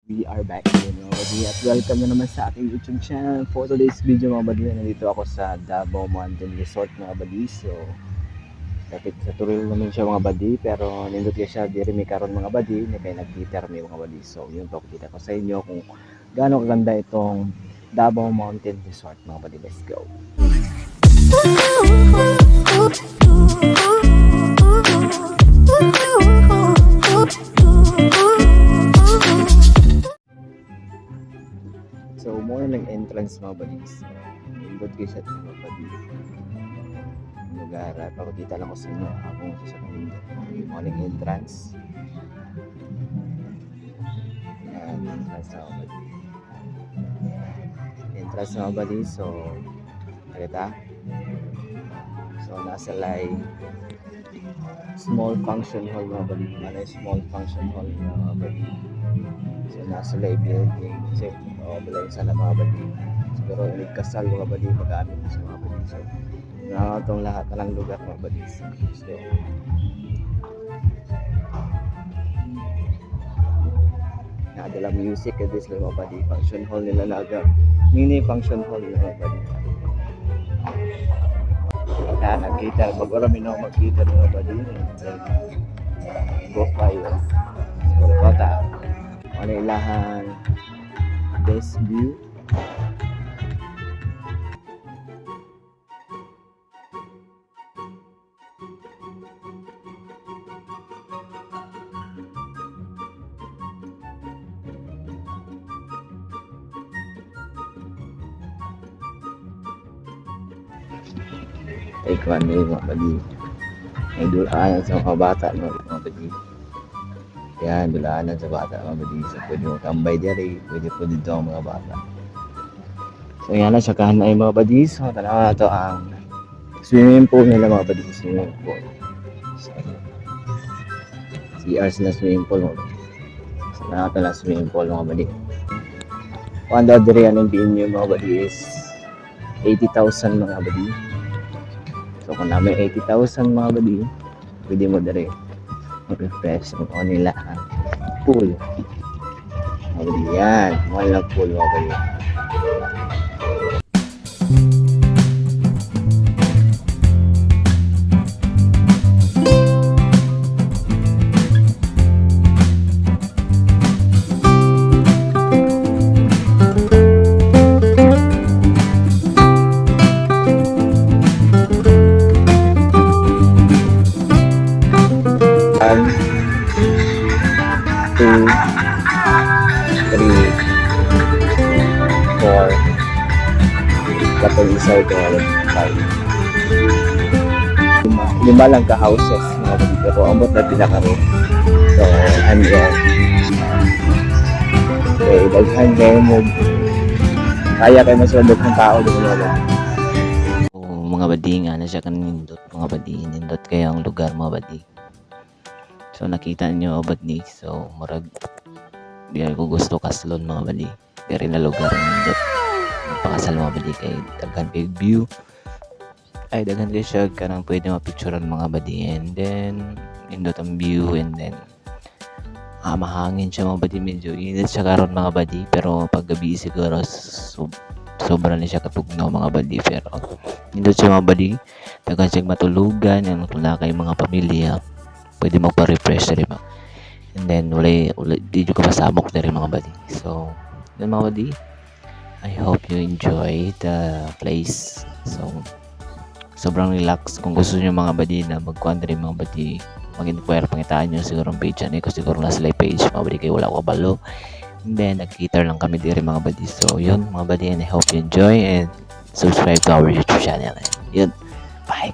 We are back again, mga buddy, at welcome na naman sa ating YouTube channel. For today's video, mga buddy, nandito ako sa Davao Mountain Resort, mga buddy. So lapit sa Toril naman siya, mga buddy, pero nindot kay siya diri mi karon, mga buddy, ni kay nag-cater mi, mga buddy. So yun, pakita ko sa inyo kung gaano kaganda itong Davao Mountain Resort, mga buddy. Let's go! So more lang entrance, mga buddy. So nindot kay siya, mga buddy, lugar. Pakita lang ko sa inyo ako sa kanindot morning entrance. Yan, entrance na, mga buddy. Entrance, mga buddy. So nakita, so nasa lay small function hall, mga buddy. Ano, small function hall, mga buddy. So nasa lay building kasi oh, balay sana, mga buddy. Siguro inig kasal, mga buddy, magamit sa mga buddy. So na itong lahat na lang lugar, mga buddy. So nakadala music at this, mga buddy. Function hall nila, naga mini function hall nila, mga buddy. Na nagkita pag ora mi no magkita, mga buddy. Go kayo siguro kota ano ilahan best view. Take one day, mga buddy. May dulaanan sa mga bata, no, mga buddy. Yan, dulaanan sa bata, mga buddy. So pwede mo tambay diri, pwede po dito ang mga bata. So yan na siya kahanay, mga buddy. So tanawa na to ang swimming pool nila, mga buddy. Swimming pool. So, CR sila, swimming pool, mga buddy. So na na swimming pool, mga buddy. One daw diri anong venue, mga buddy, is 80,000, mga buddy. So kung namin 80,000, mga buddy, pwede mo diri mag-refresh ang nila ang pool. Mga buddy, yan. Mga lang pool, mga buddy. One, two, three, four, katong isa ito, five. Lima, lima lang ka houses, mga buddy, pero ambot na pinaka-room. So, I'm wrong. Okay, daghan kayo mo. Kaya kayo mas ng tao doon, mga buddy. Oh, mga buddy, nga na siya kanindot, mga buddy. Nindot kayo ang lugar, mga buddy. So nakita niyo abad ni, so murag di ko gusto kaslon, mga buddy. Diri na lugar nindot. Magpakasal, mga buddy, kay daghan kay view. Ay, daghan kay siya kanang pwede mapicturean, mga buddy, and then nindot ang view and then mahangin siya, mga buddy. Medyo init siya karon, mga buddy, pero pag gabi siguro sobra na siya katugnaw, mga buddy, pero nindot siya, mga buddy. Daghan siya matulugan yan kung naa kay mga pamilya, pwede magpa-refresh diri ba. And then wala di jud ka masamok diri, mga buddy. So yun, mga buddy, I hope you enjoy the place. So sobrang relax. Kung gusto niyo, mga buddy, na magkuan diri, mga buddy, mag-inquire, pangitaan niyo siguro ang page ani ko. Siguro na sila page, mga buddy, kay wala ko kabalo. And then nag-cater lang kami diri, mga buddy. So yun, mga buddy, and I hope you enjoy and subscribe to our YouTube channel. Yun, bye.